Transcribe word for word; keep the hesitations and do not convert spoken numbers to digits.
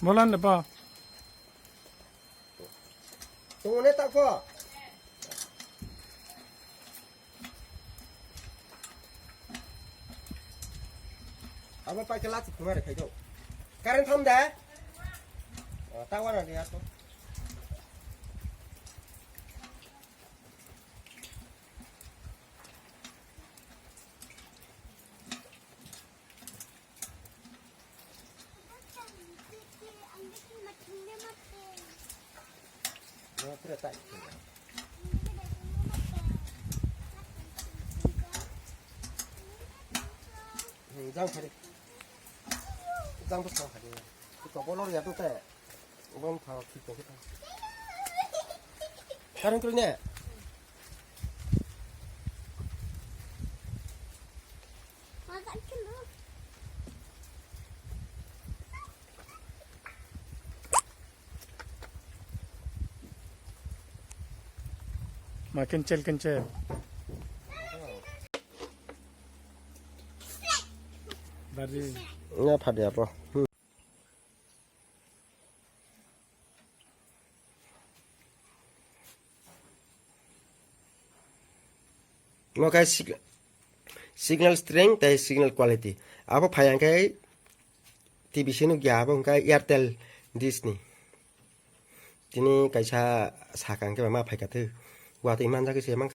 Bolan de pa. Tungune tako. Abo paikhe lati phunga re khaito. Current thom de? O, ta wana de ato. Jang phari. Jang bwskango phari. Tokbo lor ya tong te. Bom pharo thik tong khe. Current kwrwi ne? Ma kenchel kenchel. Bari. Ya phadi apo. Hmm. Mo kai sig-, signal strength tei signal quality. Abo phai ang khe T V C nukya abo hwnkhe Airtel dish ni. Tini kaisa sakang khe ma phaikha thwi. Watwi manjak se mang